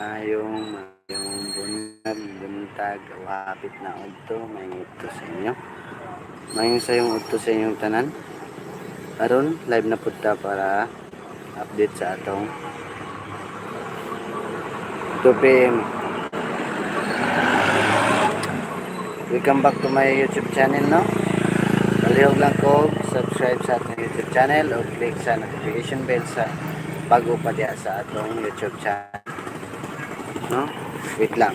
Maayong maayong buntag, buntag o hapit na udto, may udto sa inyo. Maayong sayong udto sa inyong tanan. Aron live na pud ta para update sa atong 2 PM. Welcome back to my YouTube channel, no? Palihog lang ko subscribe sa atong YouTube channel o click sa notification bell sa bago pa diha sa atong YouTube channel. No? Wait lang.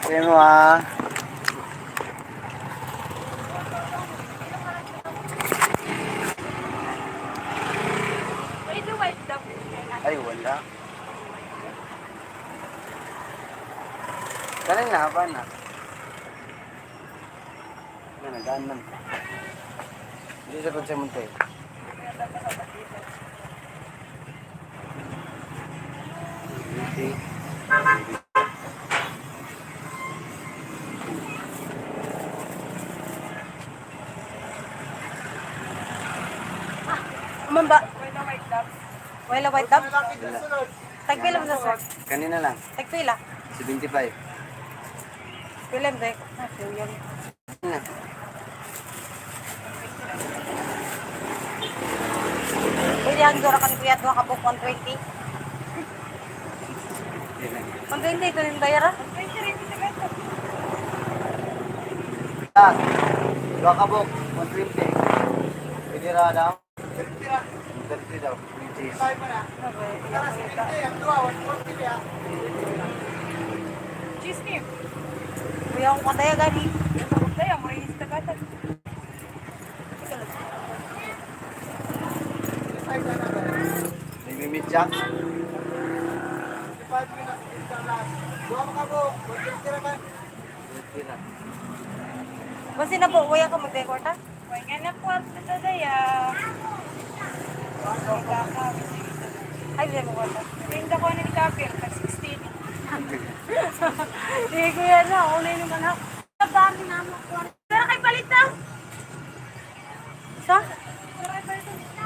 Okay mo ah. Pwede white dove. Ay, wala. Kanin na, haba na. Yan, nagaan man. Hindi sa kung sa munti. Hindi. Man ba? Wala white dove. Wala white dove? Wala. Tagpila mo na, sir? Kanina lang, Tagpila. 75. Pila mo tayo. Ah, suyang. Na. Pwede ang dura ka ni Kuya at kabuk 120. Hindi lang. 120 ito yung bayara. 20 rin sa ganito. Ah, dua kabok, 120. Pwede ra daw? 30 daw. Which is, Cheese ni. Kuya akong kataya gani. Daya mo rin sa gata. may meat jack. Tira. Basta na po, kuya ka mag-record ha? Wala nga na kwarto sa daya. Ay, hindi mo kwarta. Tinda ko ng kapir, tag 16. Hindi, kuya na. Ako na yung anak. Ang dami na mo kwarta. Pero kay palit na. Sa? Pero kay palit na.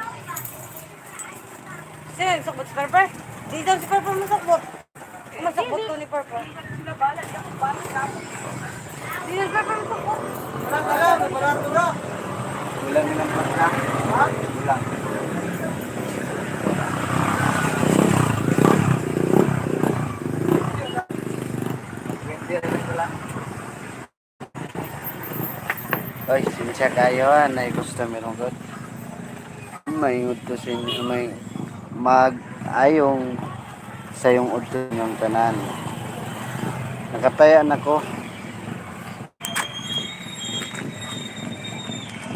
Sino yung sukbot si Purple? Di daw si Purple masukbot. Masukbot ko ni Purple. Sila bala, di ako bala. Di daw si Purple masukbot. Kulang nilang pagka. Ha? Kulang. Oy, sinsya kayo ha, na gusto meron ko. May udto sa inyo, may mag ayong sa yung udto yung tanan. Nakataya na ko.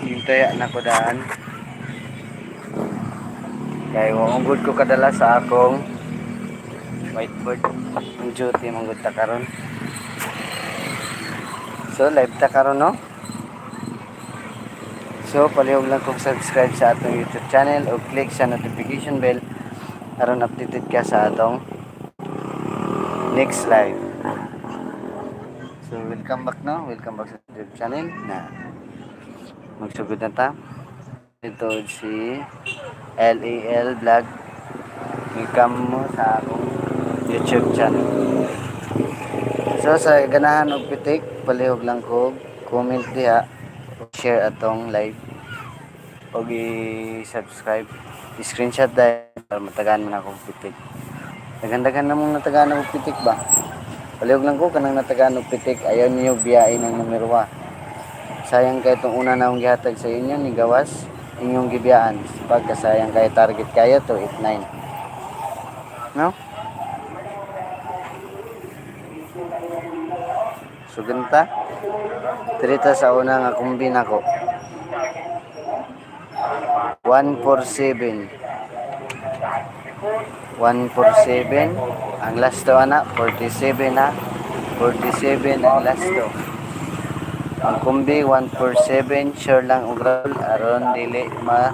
Yung taya na ko daan. Kaya unggod ko kadala sa akong whiteboard. Ang duty manggod ta karon. So live ta karon, no? So palihog lang kung subscribe sa atong YouTube channel o click sa notification bell aron updated ka sa atong next live. So welcome back, no? Welcome back sa YouTube channel na magsugod na ta. Ito si LAL Vlog. Welcome mo sa akong YouTube channel. So sa ganahan og pitik, palihog lang ko comment diha, share atong live og i-subscribe. I-screenshot dahil para matagaan man akong pitik. Daghan-daghan na mong natagaan og pitik ba? Palihog lang ko kanang natagaan og pitik, ayaw niyo biyain ang numero wa. Sayang kay itong una na akong gihatag sa inyo ni gawas inyong gibiyaan. Pagkasayang kay target kayo 289. No? So ganita. Trita sa una nga kumbina ko. 147. 147 ang last to ana, 47 na. 47 ang last to. Ang kumbi 147, sure lang og rumble aron dili ma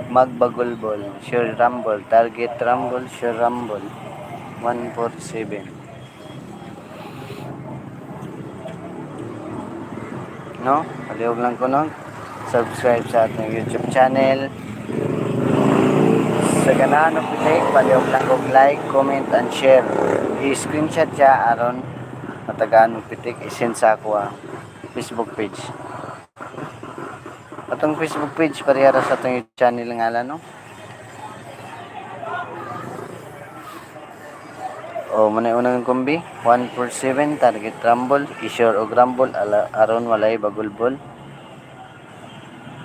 magbagulbol. Sure rumble, target rumble, sure rumble. 147. No? Palihog lang ko, no? Subscribe sa atong YouTube channel. Sa ganahan og pitik, palihog lang og like, comment, and share. I-screenshot siya aron matagaan og pitik, i-send sa ako Facebook page. Atong Facebook page pareha ra sa atong YouTube channel ngalan, no? O mao na unang kombi 147, target rumble, i-sure og rumble ala aron walay bagulbol.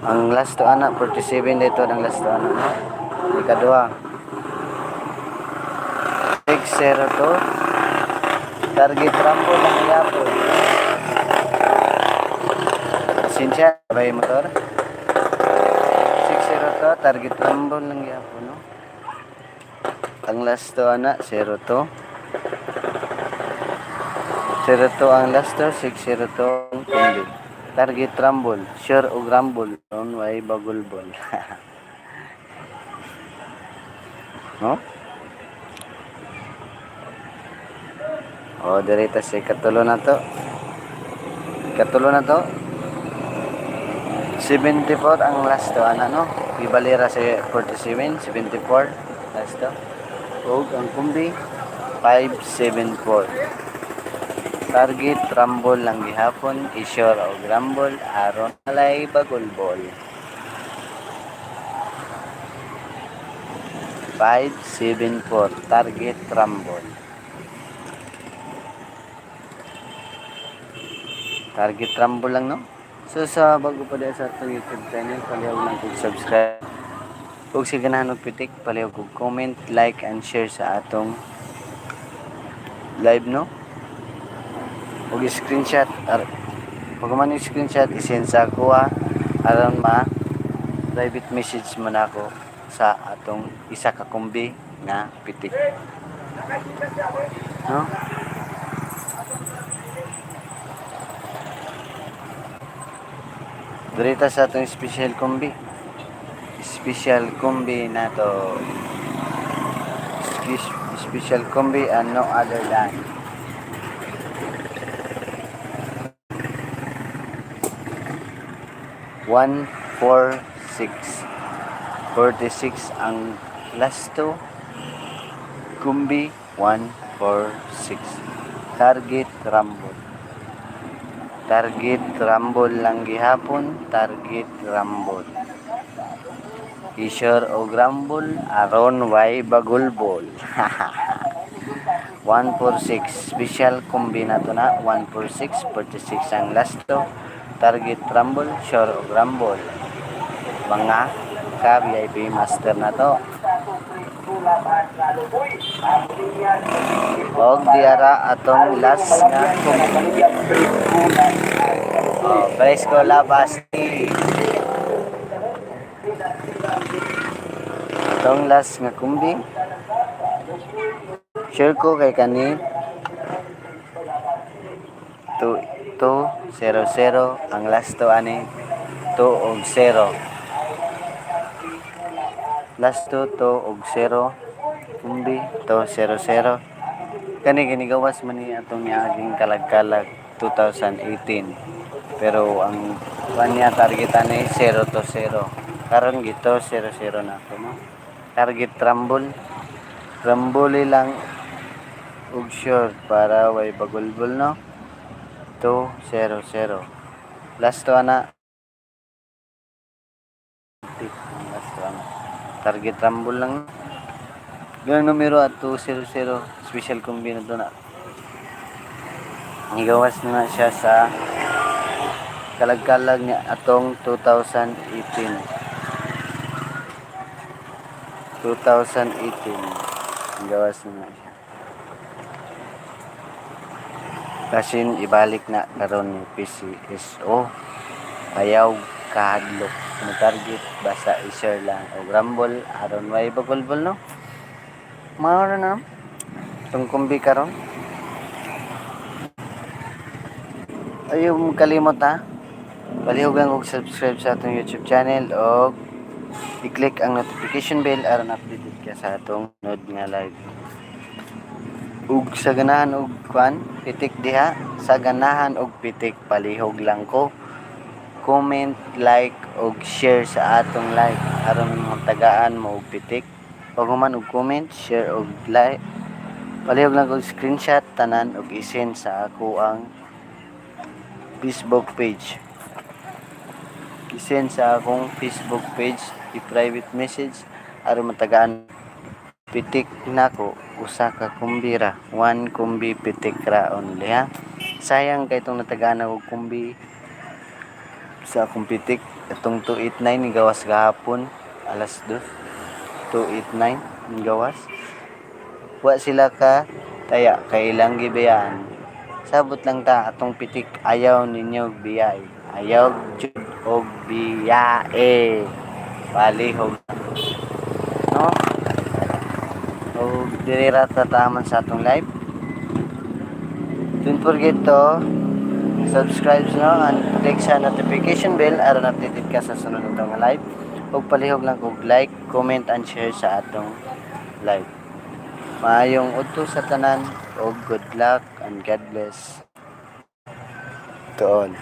Ang last to ana 47 dito ang last to ana, no? Ikaduha 602, target rumble ang yapon. Pasensya, bay motor. 602, target rumble lang yapon, no? Ang last to ana 02. 02 ang last to, 602 ang kombi. Target rumble, sure og rumble, aron way bagulbol. No? O, direta sa ikatulo na to. Ikatulo na to. 74 ang last to, ana, no? Ibalira sa 47, 74 last to. Og ang kumbi 574. Target rumble lang gihapon, i-sure og rumble aron walay bagulbol. 574, target rumble. Target rumble lang, no? So sa bago pa diha sa atong YouTube channel, palihog lang kog subscribe. Ug sa ganahan og pitik, palihog kog comment, like and share sa atong live, no? Ug screenshot pag man screenshot i-send sa ako aron ma private message mo na ako sa atong isa ka kumbi nga pitik. No? Dirita sa atong special kombi. Special kombi na to. Special kombi and no other than. 146. 46 ang last to. Kumbi 146. Target rumble. Target rumble lang gihapon, target rumble. I-sure og rumble aron way bagulbol. 146, special kombi na to na 146, 46 ang last to. Target rumble, sure og rumble. Mga ka VIP master na to. Og diara atong last nga kombi. Oh, presko labas. Atong last nga kumbi. Sure ko kay kani 2 2 0 0 ang last to ani, 2 og 0, last to 2 og 0, kumbi 2 0 0. Kani ginigawas man ni atong niaging kalag-kalag 2018, pero ang kuan niya target ani 0 to 0. Karon gito 0 0 na to, no? Target rumble, rumble lang ug sure para way bagulbol, no? 2 0 0 last to ana, last to ana, target rumble lang. Yung numero at 200, special kombi na to na. Gigawas na na siya sa kalag-kalag niya atong 2018. 2018. Gawas na na siya. Kasin ibalik na karon ni PCSO. Ayaw kahadlok mo target, basta i-share lang og rumble aron way bagulbol, no? Mao ra na itong kumbi karon. Ayaw mo kalimot ha. Palihog lang og subscribe sa atong YouTube channel og i-click ang notification bell aron updated ka sa atong sunod nga live. Ug sa ganahan og kwan, pitik diha, sa ganahan og pitik, palihog lang ko. Comment, like og share sa atong live aron matagaan mo og pitik. Pag human og comment, share og like, palihog lang og screenshot tanan og i-send sa ako ang Facebook page. I-send sa akong Facebook page, i-private message aron matagaan pitik nako, usa ka kumbi ra, one kumbi pitik ra only ha. Sayang kay itong natagaan og kumbi sa akong pitik, itong 289 ni gawas gahapon alas 2. 289 ni gawas, wa sila ka taya kay ilang gibiyaan. Sabot lang ta atong pitik, ayaw ninyo biyae, ayaw jud og biyae, palihog no. Og diri ra ta taman sa atong live. Don't forget to subscribe no and click sa notification bell aron updated ka sa sunod natong nga live. Ug palihog lang og like, comment and share sa atong live. Maayong udto sa tanan ug good luck and God bless to all.